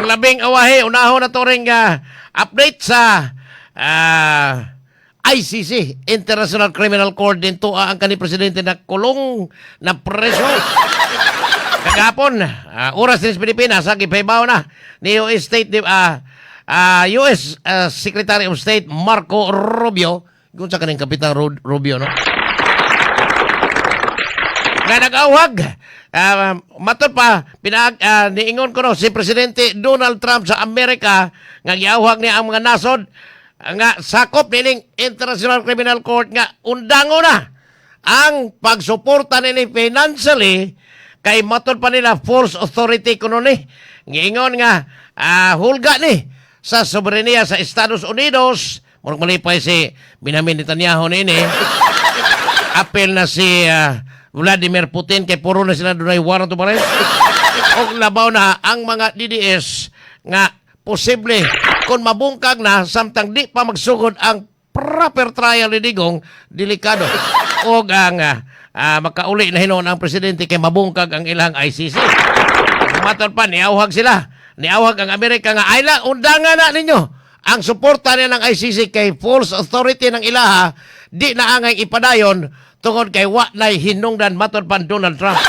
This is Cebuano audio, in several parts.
Ang labing awahi, unahon na to ring update sa ICC, International Criminal Court, din to ang kani presidente na kulong na preso. Kagapon, oras din sa Pilipinas, ha, gipahibaw na ni US State, US Secretary of State Marco Rubio, kung sa kaning Kapitan Rubio, no? Nga nag-awhag. Matod pa, niingon ko no, si Presidente Donald Trump sa Amerika, nga giawhag niya ang mga nasod, nga sakop nining International Criminal Court nga undango na ang pagsuporta nini financially kay matod pa nila false authority kuno ni. Giingon nga hulga ni sa soberenya sa Estados Unidos. Murag malipay si Benjamin Netanyahu nini. Apel na si Vladimir Putin kay puro na sila dunay warrant of arrest. Og labaw na ang mga DDS nga posible kung mabungkag na samtang di pa magsugod ang proper trial ni Digong, delikado. Og ang makauli na hinuon ang presidente kay mabungkag ang ilang ICC. Matod pa, niawhag sila. Niawhag ang Amerika nga, ay lang, undangan na ninyo. Ang suporta niya ng ICC kay false authority ng ilaha, di na angay ipadayon tungod kay wa na'y hinungdan, matod pa Donald Trump.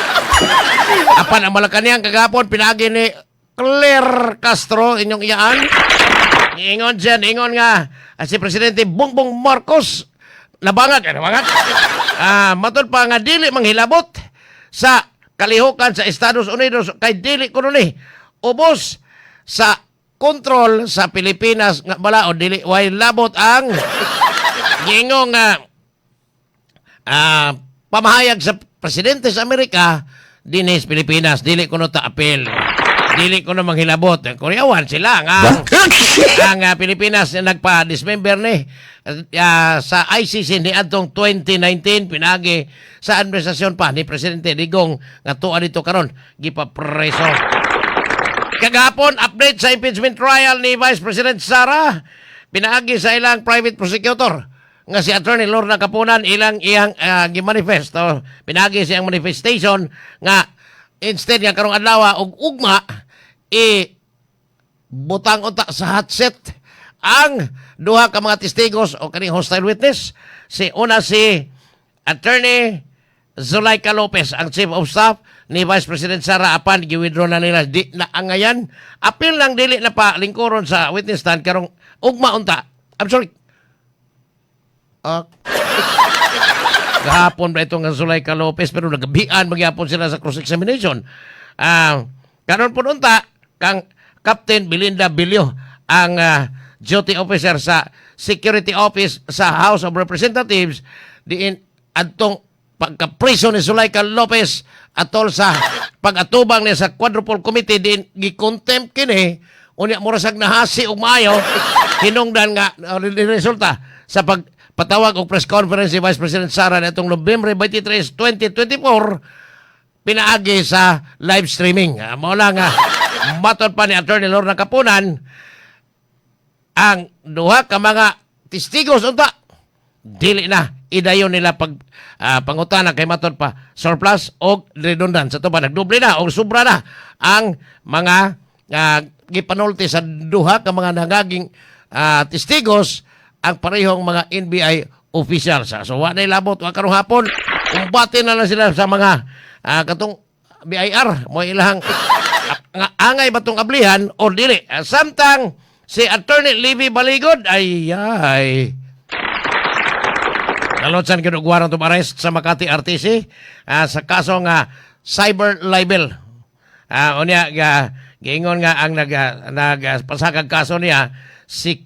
Apan ang Malacanang kagapon, pinagi ni Claire Castro, inyong iyaan. Ingon siya, ingon nga si Presidente Bongbong Marcos nabangag, nabangag. Matod pa nga dili manghilabot sa kalihukan sa Estados Unidos kay dili kuno ni ubos sa kontrol sa Pilipinas nga balaod, dili way labot ang gingong nga pamahayag sa presidente sa Amerika dinis Pilipinas. Dili kuno ta apel, dili kuno manghilabot. Kuryawan sila nga ang Pilipinas na nagpa-dismember ni sa ICC ni adtong 2019 pinagi sa administrasyon pa ni Presidente Digong nga tuwa dito karon gipapreso. Kagahapon, update sa impeachment trial ni Vice President Sara, pinaagi sa ilang private prosecutor nga si Attorney Lorna Kapunan, ilang iyang gimanifest. Oh, pinaagi siyang manifestation nga instead nga karong adlaw og ugma i butang unta sa hot seat ang duha ka mga testigos o kaning hostile witness. Si una, si Attorney Zuleika Lopez, ang Chief of Staff ni Vice President Sara, apan gi-withdraw na nila, di na angayan. Apil lang dili na pa lingkuron sa witness stand karong ugma unta. I'm sorry. Gahapon ba itong Zuleika Lopez, pero nagabian magyapon sila sa cross-examination. Karon po unta kang Captain Belinda Bilio, ang duty officer sa Security Office sa House of Representatives diin adtong pagkapriso ni Zuleika Lopez atol sa pag-atubang niya sa Quadruple Committee diin gi-contempt kini. Unya mura sag nahasi og maayo hinungdan nga resulta sa pagpatawag og press conference si Vice President Sara nitong Nobyembre 23, 2024 pinaagi sa live streaming. Mao lang nga matod pa ni Attorney Lorna Kapunan, ang duha ka mga testigos unta dili na idayon nila pag pangutana kay matod pa surplus og redundant. Sa to pa nagdoble na og sobra na ang mga gipanulti sa duha ka mga nangaging testigos, ang parehong mga NBI officials. So wa na labot wa karong hapon, kumbate na lang sila sa mga katong BIR mo ilahang nga angay ba tong ablihan o dili. Samtang si Attorney Levi Baligod ay ay nalotsan gyud og warrant of arrest sa Makati RTC sa kaso nga cyber libel. Unya ga giingon nga ang nagpasakag kaso niya si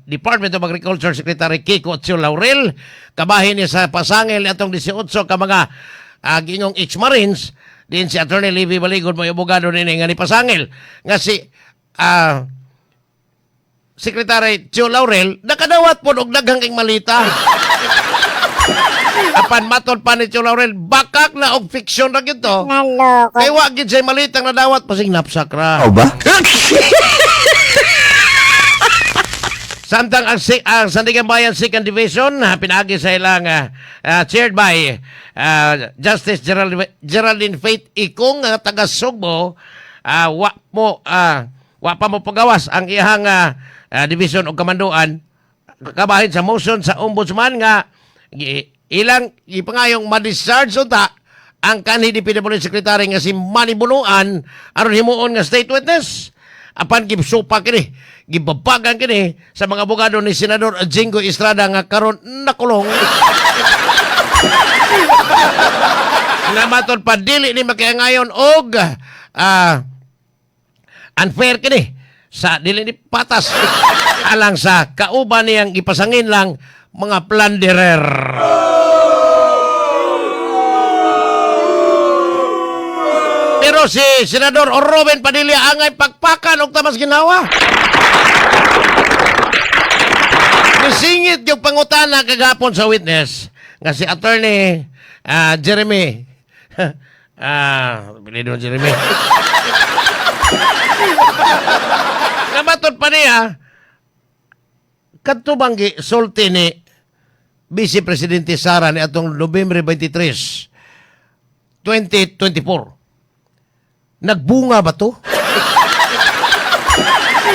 Department of Agriculture Secretary Kiko Tiu Laurel, kabahin niya sa pasangil atong 18 ka mga giingong ex-Marines din. Si Attorney Levi Baligod mo abogado nini nga ni pasangil nga si Secretary Tiu Laurel nakadawat pod og daghang king malita. Apan matod pa ni Tiu Laurel, bakak na og fiction ra gyud to. Naloko. Kay wa gid siya malitang nadawat, pasing napsak ra. O ba? Samtang ang Sandiganbayan Second Division pinaagi sa ilang chaired by Justice Geraldine Faith Ikong, taga Sugbo, wa mo Wa pa mo pagawas ang iyang division o kamanduan kabahin sa motion sa ombudsman nga ilang ipangayong ma-discharge unta ang kanhi DPWH Secretary nga si Manny Bonoan aron himuon nga state witness. Apan gibsupa kini, gibabagan kini sa mga abogado ni Senador Jinggoy Estrada nga karon nakulong. Nga matod pa, dili ni makiangayon og unfair kini sa dili ni patas alang sa kauban niyang ipasangin lang mga plunderer. Pero si Senador Robin Padilla angay pakpakan og tamas ginawa. Nisingit yung pangutana kagapon sa witness nga si Attorney Jeremy. Apelyido Jeremy. Nga matod pa niya, kadto bang sulti ni Vice Presidente Sara ni atong Nobyembre 23, 2024. Nagbunga ba to?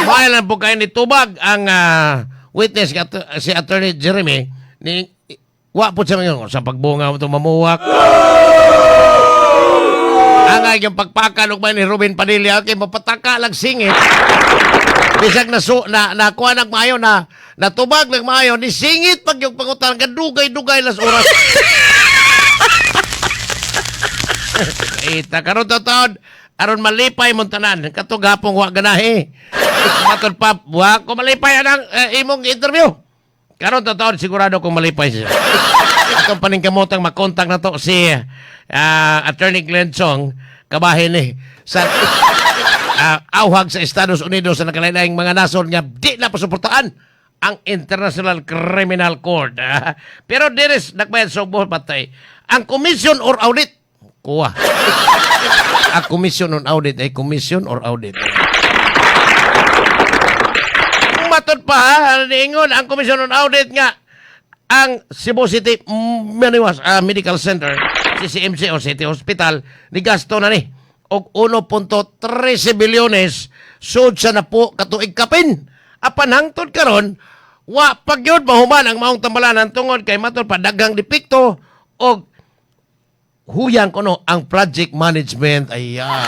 Bayan lang po kayo ni tubag ang witness si Attorney Jeremy ni wa po siya ngayon sa pagbunga mo itong mamuwak. Ang ay yung pagpakan og ni Ruben Padilla kay mapataka lang singit. Bisag na su, na nakuha nag maayo na natubag nag maayo ni singit pag yung pangutan kadugay-dugay las oras. Ita karon taon aron malipay mong tanan katong gapong wa ganahi. Matod pa wa ko malipay anang imong interview. Karon taon sigurado kong malipay siya. Atong paningkamotang makontak na to si Attorney Glenn Chong kabahin ni sa awhag sa Estados Unidos sa nakalain mga nasod nga di na pasuportaan ang International Criminal Court. Pero diris nagbayad sa ubo patay. Ang Commission or Audit kuha. Ang Commission on Audit ay Commission or Audit. Matod pa ha, niingon ang Commission on Audit nga ang Cebu City Maniwas Medical Center, CCMC o City Hospital, ni gasto na ni og 1.13 bilyones sud sa napo katuig kapin. Apan hangtod karon wa pa gyud mahuman ang maong tambalanan tungod kay matod pa daghang depekto og huyang kuno ang project management. Ayan.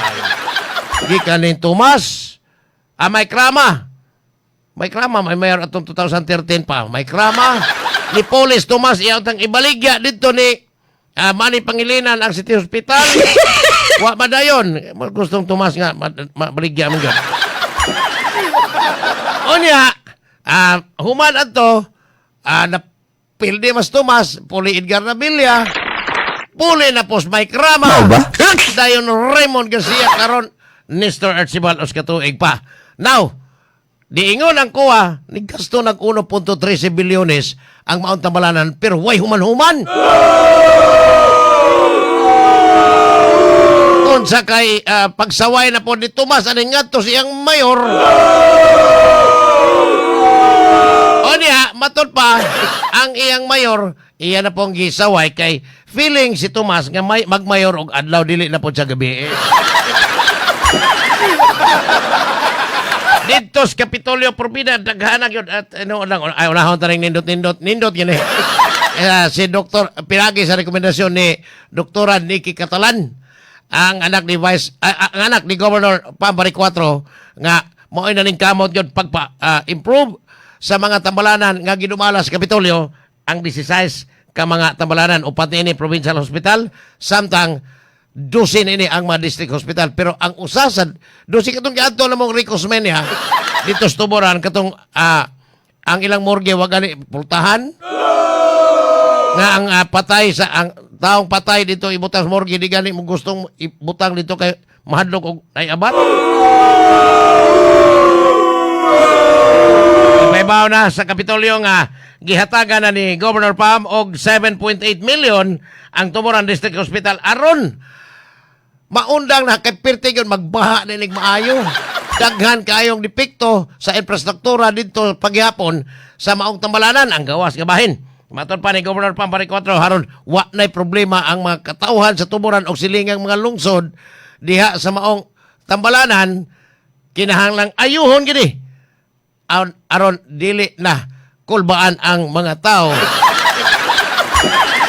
Gikan ni Tomas. May krama. May krama, may mayor atong 2013 pa. May krama ni Polis Tomas iyaw tang ibaligya dito ni Manny Pangilinan ang City Hospital. Wa madayon. Gustong Tomas nga mabaligya man gyud. Unya, human adto, na pildi mas Tomas, puli Edgar Nabilia, puli na pos Mike Rama. Mao ba? Dayon Raymond Garcia karon Nestor Archibald os katuig pa. Now, diingon ang kuha, ni gasto nag 1.13 bilyones ang maong tambalanan pero way human-human. Unsa kay pagsaway na po ni Tomas aning ngadto siyang mayor. O niya, matod pa, ang iyang mayor, iya na pong gisaway kay feeling si Tomas nga may, magmayor og adlaw dili na po siya gabi. Dito sa Kapitolyo, Probina, daghanan yun. At ano lang, ay, unahon ta rin nindot, nindot, nindot yun eh. Si Dr. Pinagi sa rekomendasyon ni Doktora Nikki Catalan, ang anak ni Vice, ang anak ni Governor Pam Baricuatro, nga mao'y na ning kamot yun pagpa improve sa mga tambalanan nga gidumala sa Kapitolyo ang 16 ka mga tambalanan, upat niini Provincial Hospital samtang 12 ini ang mga district hospital, pero ang usa sa 12 katong giadto na mong Rico Osmeña dito sa Tuboran katong ang ilang morgue wa gani pultahan nga ang patay sa ang taong patay dito ibutang sa morgue di gani mo gustong ibutang dito kay mahadlok og ay abat. Ibabaw na sa Kapitolyo nga gihatagan na ni Governor Pam og 7.8 million ang Tuboran District Hospital aron maundang na kay pirti yun magbaha na inig maayo. Daghan kayong depekto sa infrastruktura dito paghapon sa maong tambalanan ang gawas nga bahin. Matod pa ni Governor Pam Baricuatro haron wa na'y problema ang mga katawhan sa Tuboran o silingang mga lungsod diha sa maong tambalanan. Kinahanglang ayuhon gini aron aron dili na kulbaan ang mga tao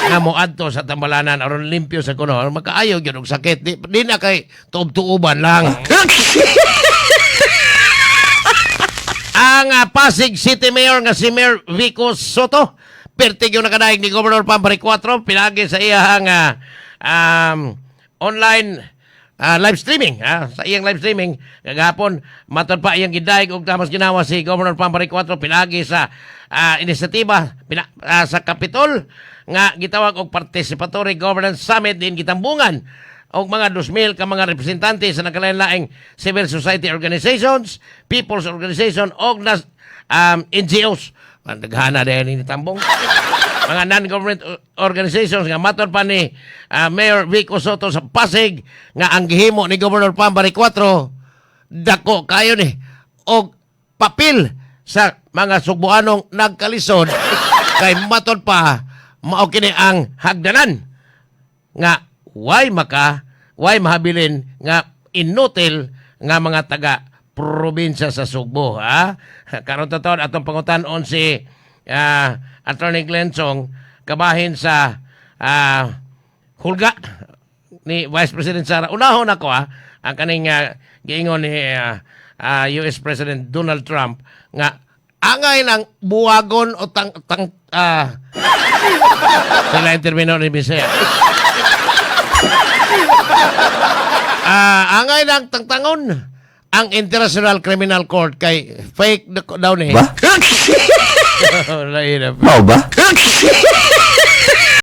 nga moadto sa tambalanan, aron limpyo sa kuno, aron makaayo gyud og sakit, di na kay tuob-tuoban lang. Ang Pasig City Mayor nga si Mayor Vico Sotto, perti gyud nakadaig ni Governor Pam Baricuatro pinagi sa iyang online live streaming, sa iyang live streaming kagahapon. Matod pa, iyang gidaig og tamas ginawa si Governor Pam Baricuatro pinagi sa inisiatiba sa Capitol nga gitawag og Participatory Governance Summit din gitambungan og mga 2,000 ka mga representante sa nagkalain-laing civil society organizations, people's organization og NGOs. Ang daghana din ni tambong mga non-government organizations nga matod pa ni Mayor Vico Sotto sa Pasig nga ang gihimo ni Governor Pam Baricuatro dako kayo ni og papel sa mga Sugbuanong nagkalisod, kay matod pa mao kini ang hagdanan nga way mahabilin nga inutil nga mga taga probinsya sa Sugbo, ha. Karon taton atong pangutan-on si Attorney Glenn Chong kabahin sa hulga ni Vice President Sara. Unahon ako ang kaning giingon ni US President Donald Trump nga angay lang buwagon o tang tang sila intervino ni Bisaya. Angay lang tangtangon ang International Criminal Court kay fake daw ni. Ba? Lain na. Mao ba?